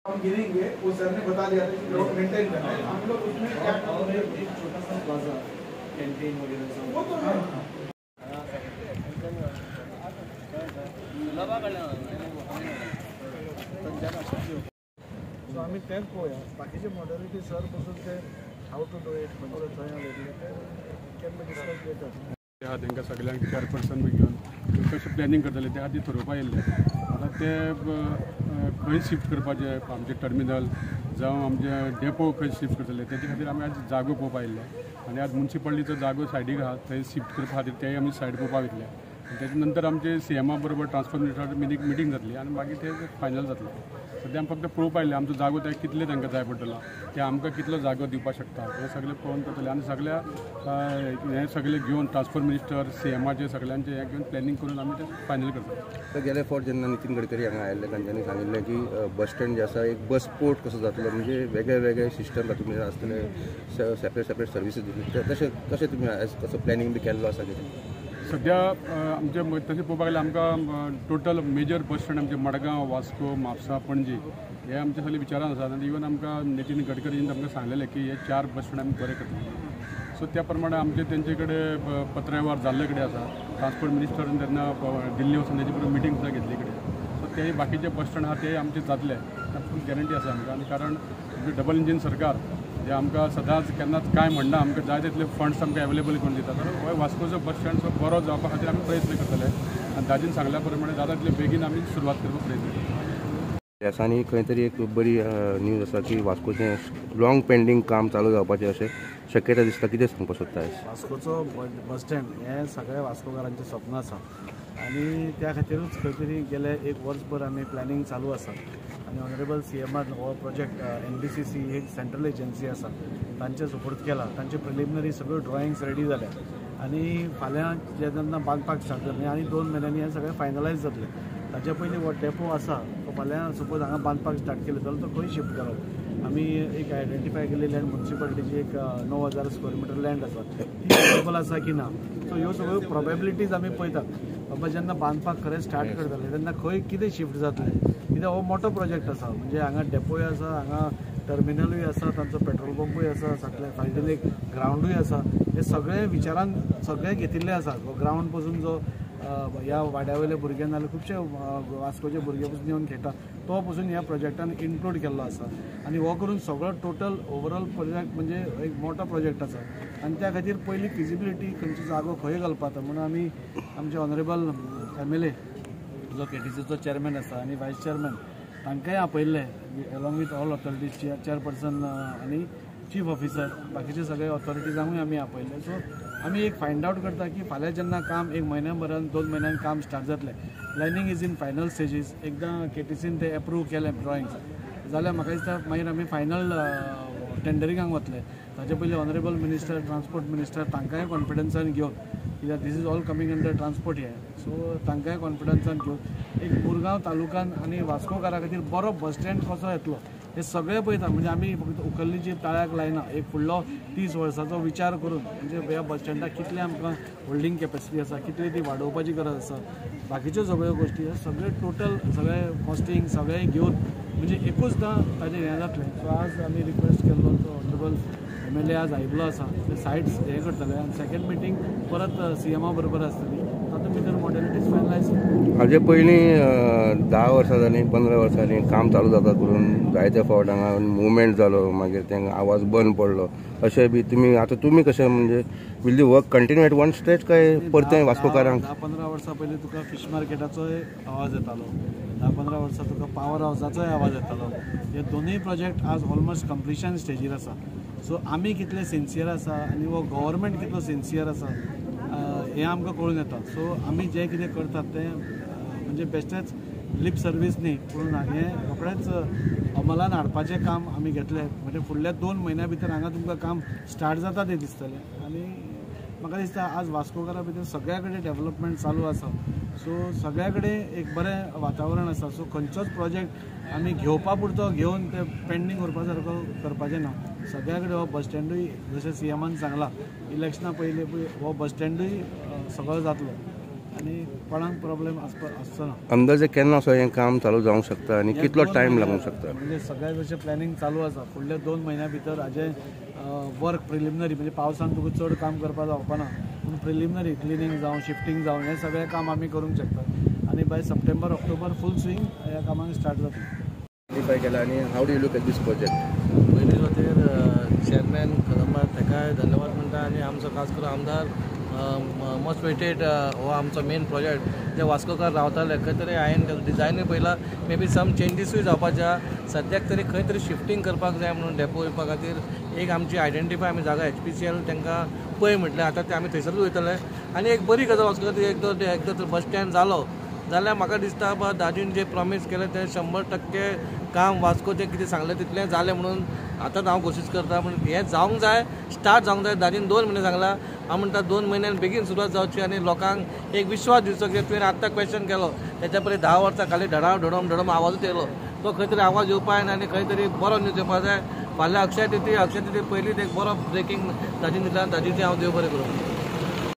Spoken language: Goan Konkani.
हम गिरेंगे, वो सर ने बता दिया था कि ग्राउंड मेंटेन करना है। हम लोग उसमें क्या और एक छोटा सा प्लाजा कैंटीन वगैरह सब वो तो है। सो आमी तेंच पळोवया, बाकीचे मॉडलिटी सर पसून ते how to do it म्हणजे थंय उलयतले ते can be discuss later. आहा तांकां सगळ्यांक चेअरपर्सन बी घेवन कशें प्लॅनिंग करतले त्या खातीर थरोवपा येयल्ले। आतां ते खंय शिफ्ट करपाचें आमचें टर्मिनल जावं आमचें डेपो खंय शिफ्ट करतले तेजे खातीर आमी आज जागो पळोवपा येयल्ले आनी आज मुन्सिपालिटीचो जागो सायडीक आहा थंय शिफ्ट करपा खातीर तेय आमी सायड पळोवपाक येतले। तेजे नंतर आमचे सीएमा बरोबर ट्रान्सपोर्ट मिनिस्टर मिटींग जातली आनी मागीर ते फायनल जातले। सद्या आमी फक्त पळोवपा येयल्ले आमचो जागो ते कितले तांकां जाय पडटलो, ते आमकां कितलो जागो दिवपाक शकता हें सगळें पळोवन करतले आनी सगळ्या हें सगळें घेवन ट्रान्सपोर्ट मिनिस्टर सीएमाचे सगळ्यांचे हें घेवन प्लॅनिंग करून आमी तें फायनल करतले। गेले फावट जेन्ना नितीन गडकरी हांगा आयिल्ले तांच्यांनी सांगिल्लें की बस स्टँड जे आसा एक बस पोर्ट कसो जातलो, म्हणजे वेगळे वेगळे सिस्टम तातूंत आसतले, सेपरेट सेपरेट सर्विसीस दितले, तशें कशें तुमी आयज कसो प्लॅनिंग बी केल्लो आसा कितें? सद्या आमचे तशें पळोवपाक गेल्यार आमकां टोटल मेजर बस स्टँड आमचे मडगांव, वास्को, म्हापसा, पणजी हे आमचे सगळे विचारान आसात आनी इवन आमकां नितीन गडकरीन आमकां सांगलेलें की हे 4 बस स्टँड आमी बरे करतले। सो त्या प्रमाणे आमचे तेंचे कडेन पत्रवेव्हार जाल्ले कडेन आसा। ट्रान्सपोर्ट मिनिस्टरान तेन्ना दिल्ली वचून तेजे बरोबर मिटींग सुद्दां घेतली कडेन। सो ते बाकीचे बस स्टँड आहा ते आमचे जातले फूल गॅरंटी आसा आमकां। आनी कारण डबल इंजीन सरकार जे आमकां सदांच केन्नाच कांय म्हणना, आमकां जाय तितले फंड्स आमकां एवेलेबल करून दिता। तर हो वास्कोचो बस स्टँड सो बरो जावपा खातीर आमी प्रयत्न करतले आनी दाजीन सांगल्या प्रमाणे जाता तितले बेगीन आमी सुरवात करपाक प्रयत्न करतले। आसा आनी खंय तरी एक बरी न्यूज आसा की वास्कोचें लॉंग पेंडींग काम चालू जावपाचें अशें शक्यता दिसता, कितें सांगपाक सोदता आयज? वास्कोचो बस स्टँड हें सगळ्या वास्कोकारांचें स्वप्न आसा आनी त्या खातीरूच खंय तरी गेले एक वर्सभर आमी प्लॅनिंग चालू आसा आनी ऑनरेबल सीएमान हो प्रोजेक्ट NBCC एक सेंट्रल एजन्सी आसा तांचे सपोर्ट केला। तांचे प्रिलिमिनरी सगळ्यो ड्रॉइंग्स रेडी जाल्या आनी फाल्यां जे जेन्ना बांदपाक स्टार्ट जातलें आनी 2 म्हयन्यांनी हें सगळें फायनलायज जातलें। ताचे पयलीं हो डेपो आसा तो फाल्यां सपोज हांगा बांदपाक स्टार्ट केलें जाल्यार तो खंय शिफ्ट करप, आमी एक आयडेंटिफाय केल्ली लँड मुन्सिपालिटीची एक 9,000 स्क्वेअर मिटर लँड आसा ती अवेलेबल आसा की ना। सो ह्यो सगळ्यो प्रोबेबिलिटीज आमी पळयतात बाबा जेन्ना बांदपाक खरें स्टार्ट करतले तेन्ना खंय कितें शिफ्ट जातलें, कित्याक हो मोठो प्रोजेक्ट आसा म्हणजे हांगा डेपोय आसा, हांगा टर्मिनलूय आसा, तांचो पेट्रोल पंपूय आसा, सगळे फायटीन एक ग्रावंडूय आसा, हे सगळे विचारान सगळे घेतिल्ले आसा। ग्रावंड पसून जो ह्या वाड्या वयले भुरगे नाल्यार खुबशे वास्कोचे भुरगे पसून येवन खेळटा तो पसून ह्या प्रोजेक्टान इन्क्लूड केल्लो आसा आनी हो करून सगळो टोटल ओवरऑल प्रोजेक्ट म्हणजे एक मोठो प्रोजेक्ट आसा आनी त्या खातीर पयली फिजिबिलिटी खंयचो जागो खंय घालपाचो म्हणून आमी आमचे ऑनरेबल MLA जो KTCचो चेअरमॅन आसा आनी वायस चेअरमॅन तांकांय आपयल्ले along with all authorities, chairperson आनी चीफ ऑफिसर, बाकीचे सगळे ऑथॉरिटीजांकूय आमी आपयल्ले। सो आमी एक फायंड आवट करता की फाल्यां जेन्ना काम 1 म्हयन्या भरान 2 म्हयन्यान काम स्टार्ट जातलें, planning is in final stages, एकदां KTCन ते एप्रूव केलें ड्रॉइंग्स जाल्यार म्हाका दिसता मागीर आमी फायनल टेंडरिंगाक वतले। ताचे पयलीं ऑनरेबल मिनिस्टर, ट्रान्सपोर्ट मिनिस्टर तांकांय कॉन्फिडन्सान घेवन, कित्याक this is all coming under transport हें, सो तांकांय कॉन्फिडन्सान घेवन एक मुरगांव तालुक्यान आनी वास्कोकारा खातीर बरो बस स्टँड कसो येतलो हे सगळें पळयता। म्हणजे आमी फक्त उखल्ली ताळ्याक लायना, एक फुडलो 30 वर्साचो विचार करून म्हणजे ह्या बस स्टँडाक कितलें आमकां होल्डींग कॅपेसिटी आसा, कितली ती वाडोवपाची गरज आसा, बाकीच्यो सगळ्यो गोश्टी हे सगळे टोटल सगळे कॉस्टिंग सगळें घेवन म्हणजे एकूचदां ताजें हें जातलें। सो आज आमी रिक्वेस्ट केल्लो तो ऑनरेबल MLA आज आयिल्लो आसा ते सायट्स हें करतले आनी सेकेंड मिटींग परत सीएमा बरोबर आसतली, तातूंत भितर मॉडेलिटीज फायनलायज। हाजे पयलीं 10 वर्सां जालीं, 15 वर्सां जालीं काम चालू जाता करून जायते फावट हांगा मुवमेंट जालो, मागीर तांकां आवाज बंद पडलो, अशें बी तुमी आतां तुमी कशें म्हणजे will the work continue at one stage काय परतें वास्कोकारांक? 10-15 वर्सां पयलीं तुका फिश मार्केटाचोय आवाज येतालो, 10-15 वर्सां तुका पावर हावसाचोय आवाज येतालो। हे दोनूय प्रोजेक्ट आज ऑलमोस्ट कंप्लिशन स्टेजीर आसा। सो आमी कितले सिन्सियर आसा आनी हो गव्हर्मेंट कितलो सिन्सियर आसा हें आमकां कळून येता। सो आमी जें कितें करतात तें म्हणजे बेश्टेच लिप सर्वीस न्ही, पूण हें रोखडेंच अंमलान हाडपाचें काम आमी घेतलें। म्हणजे फुडल्या 2 म्हयन्या भितर हांगा तुमकां काम स्टार्ट जाता तें दिसतलें आनी म्हाका दिसता आज वास्कोकारा भितर सगळ्या कडेन डेवलपमेंट चालू आसा। सो सगळ्या कडेन एक बरें वातावरण आसा। सो खंयचोच प्रोजेक्ट आमी घेवपा पुरतो घेवन ते पेंडींग उरपा सारको करपाचें ना। सगळ्या कडेन हो बस स्टँडूय जशें सीएमान सांगलां इलेक्शना पयलीं हो बस स्टँडूय सगळो जातलो। आनी कोणाक प्रॉब्लेम आसचो ना. अंदाजे केन्ना असो हें काम चालू जावंक शकता आनी कितलो टायम लागूंक शकता? म्हणजे सगळ्या जशें प्लॅनिंग चालू आसा, फुडल्या 2 म्हयन्या भितर हाजें वर्क प्रिलिमिनरी, म्हणजे पावसान तुका चड काम करपाक जावपा ना, पूण प्रिलिमिनरी क्लिनींग जावं, शिफ्टींग जावं, हें सगळें काम आमी करूंक शकता आनी by September October full swing ह्या कामाक स्टार्ट जातलें. आयडेंटिफाय केला आनी how do you look at this project? पयलीं खातीर चेअरमॅन कदंबा ताकाय धन्यवाद म्हणटा आनी आमचो खास करून आमदार मोस्ट वेटेड हो आमचो मेन प्रोजेक्ट जे वास्कोकार रावताले खंय तरी हांवें डिजायनूय पळयला, मे बी सम चेंजीसूय जावपाच्या, सद्याक तरी खंय तरी शिफ्टींग करपाक जाय म्हणून डेपो येवपा खातीर एक आमची आयडेंटिफाय आमी जागा HPCL तांकां पळय म्हटलें, आतां ते आमी थंयसरूच वयतले. आनी एक बरी गजाल वास्को खातीर एकदां तर बस स्टँड जालो जाल्यार म्हाका दिसता बा दाजीन जे प्रॉमीस केलें तें 100% काम वास्को जें कितें सांगलें तितलें जालें म्हणून आतांच हांव कोशिश करता. पूण हें जावंक जाय, स्टार्ट जावंक जाय. दाजीन 2 म्हयने सांगला, हांव म्हणटा 2 म्हयन्यान बेगीन सुरवात जावची आनी लोकांक एक विश्वास दिवचो की तुवें आत्तां क्वेश्चन केलो तेच्या पयलीं 10 वर्सां खाली धडाम धडम धडम आवाजूच येयलो, तो खंय तरी आवाज येवपा जायना आनी खंय तरी बरो न्यूज येवपा जाय. फाल्यां अक्षय तृतीया, अक्षय तृतीया पयलींच एक बरो ब्रेकींग दाजीन दिला, दाजीचें हांव देव बरें करूं.